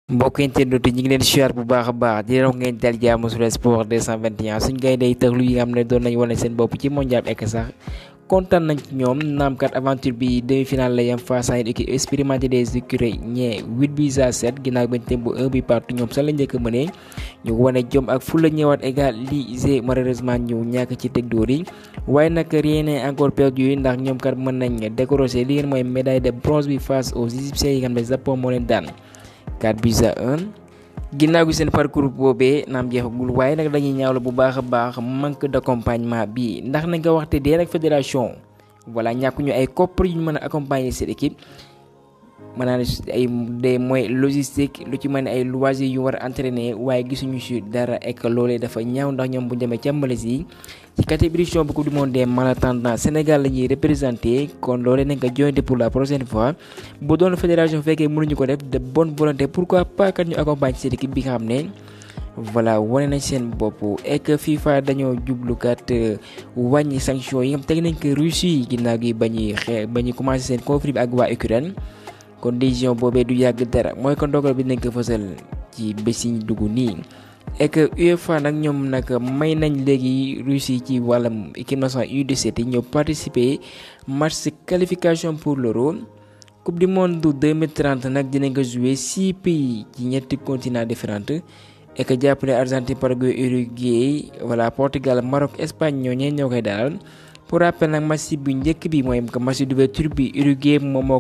mbokk internet yi ñu ngi leen siyaar bu baax a baax di leen wax ngeen dal jàmm sur sport 221 suñ gaynde yi tëxlu yi nga xam ne doon nañ wane seen bopp ci mondial ek sax kontaan nañ ci ñoom naam kat aventure bi demi-finale la yam face à une équipe expérimentée des écuries ñee 8 buts à 7 ginnaaw bañ tembo 1 but partout ñoom sax la njëkk a mënee ñu wane jom ak fulla ñëwaat égaliser malheureusement ñu ñàkk ci teg dóor yi waaye nag rien n'est encore perdu ndax ñoom kat mën nañ décrocher li ngeen mooy médaille de bronze bi face aux égyptiens yi nga xam ne Japon moo leen daan 4 buts à 1 ginnaaw gi seen parcours boobee naam jeexagul waaye nag dañuy ñaawla bu baax a baax manque d'accompagnement bi ndax nañ ko waxte dee rek fédération voilà ñàkkuñu ay koppar yu ñu mën a accompagner cette équipe mën naa ne ay des moyens logistiques lu ci mën ay loisirs yu war a entraîner waaye gisuñu si dara ek loolee dafa ñaaw ndax ñoom bu ñu demee ca Malaisie ci catégorie bu coupe du monde des malentendants Sénégal la ñuy représenté kon loolee nañ ko jointé pour la prochaine fois bu doon fédération fekkee mënuñu ko def de bonne volonté pourquoi pas kat ñu accompagner cette équipe bi nga xam ne voilà wane nañ seen bopp et que FIFA dañoo jublukat wàññi sanction yi nga xam teg nañ ko Russie ginnaaw gi ba ñuy commencé seen conflit bi ak waa Ukraine kon décision boobee du yàgg dara mooy ko ndogal bi nañ ko fësal ci bés yi dugg nii et que UEFA nag ñoom nag may nañ léegi Russie ci wàllam équipe nationale U17 yi ñoo participer match qualification pour l'Euro coupe du monde 2030 nag dinañ ko jouer 6 pays ci ñetti continents différents et que jàppale Argentine Paraguay Uruguay voilà Portugal Maroc Espagne ñoo koy dalal pour rappel nag match bu njëkk bi mooy que match d'ouverture bi Uruguay moom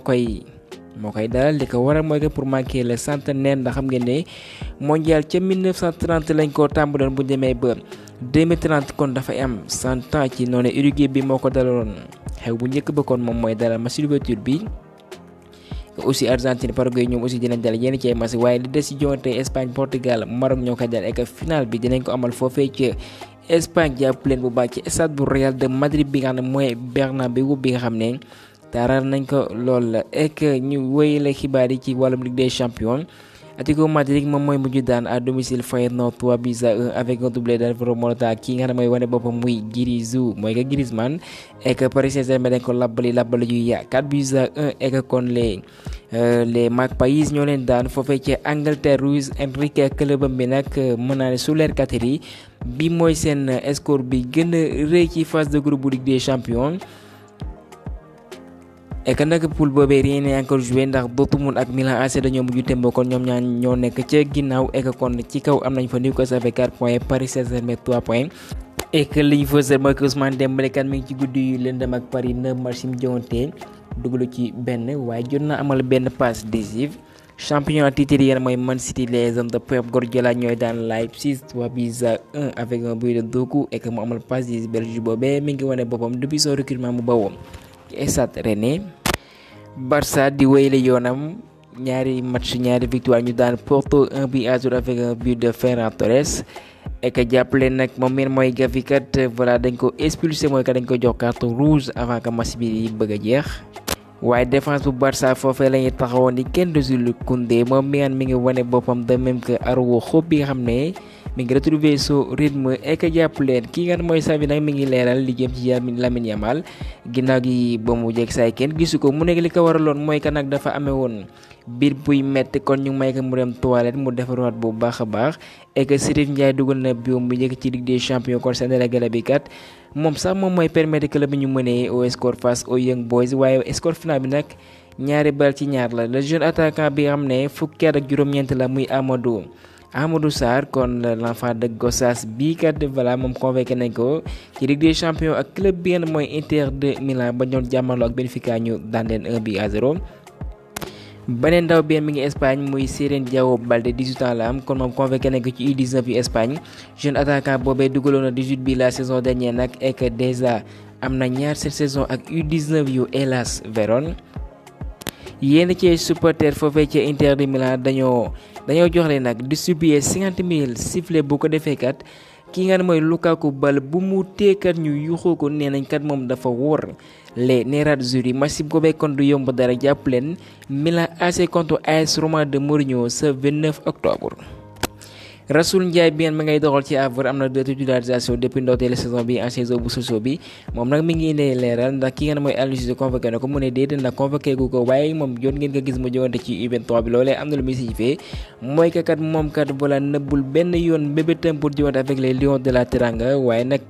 moo koy dalal li ko waral mooy que pour marquer le centenaire ndax xam ngeen ne mondial ca 1930 lañ ko tàmbaloon bu demee ba 2030 kon dafa am 100 ans ci noonu Uruguay bi moo ko dalaloon xew bu njëkk ba kon moom mooy dalal match d'ouverture bi aussi Argentine Paraguay ñoom aussi dinañ dal yenn ci ay match waaye li des ci joŋante Espagne Portugal Maroc ñoo koy dal ak final bi dinañ ko amal foofee ci Espagne jàpp leen bu baax ci stade bu Real de Madrid bi nga xam ne mooy Bernabéu bi nga xam ne taaral nañ ko lool la ek ñu wéyale xibaar yi ci wàllum Ligue des champions Atlético Madrid moom mooy mujj daan à domicile Feyenoord 3 buts à 1 avec un doublé d'Alvaro Morata ki nga xam ne mooy wane boppam muy Giroud mooy que Griezmann ek Paris Saint-Germain dañ ko labbali yu yaa 4 buts à 1 ek kon les Magpies ñoo leen daan foofee ci Angleterre Luis Enrique ak clubam bi nag mën naa ne su leer katiri bi mooy seen score bi gën a rëy ci phase de groupe bu Ligue des champions et que nag poule boobee rien n'est encore joué ndax Dortmund ak Milan AC dañoo mujj tembo kon ñoom ñaan ñoo nekk ca ginnaaw et que kon ci kaw am nañ fa Newcastle avec 4 points Paris Saint-Germain 3 points et que liñ fësal mooy que Ousmane Dembélé kat mi ngi ci guddi yu lëndëm ak Paris 9 match yi mu joŋante dugalu ci benn waaye jot na amal benn passe décisive champion titre yéen mooy Man City les hommes de Pep Guardiola ñooy daan Leipzig 3 buts à 1 avec un but de Doku et que mu amal passe décisive Belgique boobee mi ngi wane boppam depuis son recrutement mu bawoo ci Stade Rennais Barça di wéyle yoonam ñaari victoire ñu daan Porto 1 but à 0 avec un but de Ferran Torres et que jàppale nag moom meen mooy Gavi kat voilà dañ ko expulsé mooy que dañ ko jox carte rouge avant que match bi bëgg a jeex waaye défense bu Barça foofee la ñuy taxawoon ni kenn desul Koundé moom mi ngi wane boppam de même que Araujo bi nga xam ne mi ngi retrouver son rythme et que jàpp leen kii nga mooy Xavi nag mi ngi leeral li jëm ci Lamine Yamal ginnaaw gi ba mu jeg saay kenn gisu ko mu nekk li ko waraloon mooy que nag dafa amee woon biir buy metti kon ñu may ko mu dem toilette mu defarwaat bu baax a baax et que Chérif Ndiaye dugal na biom bu njëkk ci Ligue des champions kon Sénégal bi kat moom sax moom mooy permettre club bi ñu mënee au score face aux Young Boys waaye score final bi nag ñaari bal ci ñaar la le jeune attaquant bi nga xam ne fukki at ak juróom-ñeent la muy Amadou Sarr kon l'enfant de Gossas bii kat voilà moom convoqué nañ ko ci Ligue des champions ak club bi ngeen mooy Inter de Milan ba ñoon jàmmaloo ak Benfica ñu daan leen 1 but à 0. beneen ndaw bi mi ngi Espagne muy Seren Diao Balde 18 ans la am kon moom convoqué nañ ko ci U19 yu Espagne jeune attaquant boobee dugaloon na 18 bi la saison dernière nag et que déjà am na ñaar cette saison ak U19 yu Hellas Vérone. yéen ci supporter foofee ci Inter de Milan dañoo jox leen nag distribuer 50 000 sifflet bu ko defee kat ki nga ne mooy Lukaku bal bu mu teekat ñu yuxoo ko nee nañ kat moom dafa wóor les Nerazzurri match bi ko kon du yomb dara jàpp leen Milan AC contre AS Roma de Mourinho ce 29 octobre. Rasoul Ndiaye bien ma ngay doxal ci Havre am na 2 titularisations depuis ndorteelu saison bi en saison bu Sochaux bi moom nag mi ngi indi leeral ndax ki nga ne mooy Aliou Cissé convoqué na ko mu ne déedéet ndax convoqué gu ko waaye moom jot ngeen ko gis mu jogante ci U23 bi loolee am na lu muy signifié mooy que kat moom kat voilà nëbbul benn yoon mbébétam pour jogante avec les Lions de la Teranga waaye nag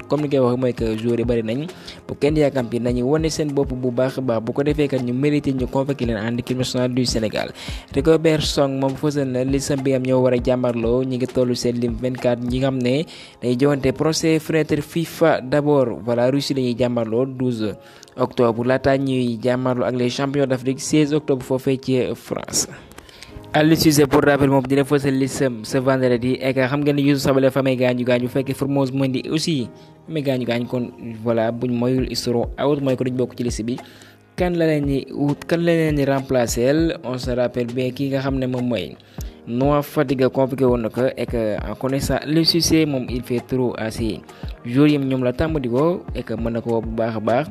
comme ni koy wax mooy que joueurs yi bëri nañ bu kenn yaakamti nañu wane seen bopp bu baax a baax bu ko defee kat ñu mérité ñu convoqué leen en équipe nationale du Sénégal Rigobert Song moom fësal na li sa mbiyam ñoo war a jàmmarloo ñi ngi tollu seen lim 24 ñi nga xam ne day joŋante procès fenêtre FIFA d'abord voilà Russie la ñuy jàmmarloo 12 octobre laata ñuy jàmmarloo ak les champions d'Afrique 16 octobre foofee ci France. Aliou Cissé pour rappel moom dina fësal listam ce vendredi et que xam ngeen ni Youssouf Sabaly fa may gaañu bu fekkee Formose Mendy aussi may gaañu kon voilà buñ moyul ils seront out mooy ko duñ bokk ci liste bi. kan la leen di remplacer on se rappelle bien ki nga xam ne moom mooy Noah Fadiga convoqué woon na ko et que en connaissant Aliou Cissé moom il fait trop assez joueurs yi ñoom la tàmm di ko et que mën na ko bu baax a baax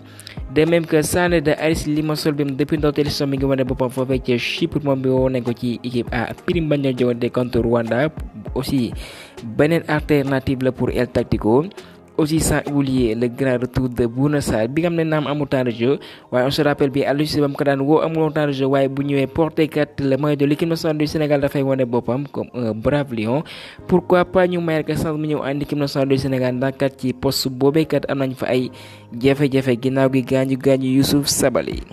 de même que Sané de Aris Limassol bi depuis ndorteelu saison mi ngi wane boppam foofee ci Chypre moom bi woo nañ ko ci équipe A prime bañ a jogante contre Rwanda aussi beneen alternative la pour El Tactico aussi sans oublier le grand retour de Bouna Sarr bi nga xam ne naam amul temps de jeu waaye on se rappelle bi Aliou Cissé ba mu ko daan woo amul temps de jeu waaye bu ñëwee porté kat le maillot de l'équipe nationale du Sénégal dafay wane boppam comme un brave lion pourquoi pas ñu mayal ko chance mu ñëw en équipe nationale du Sénégal ndax kat ci poste boobee kat am nañ fa ay jafe-jafe ginnaaw gi gaañu Youssouf Sabaly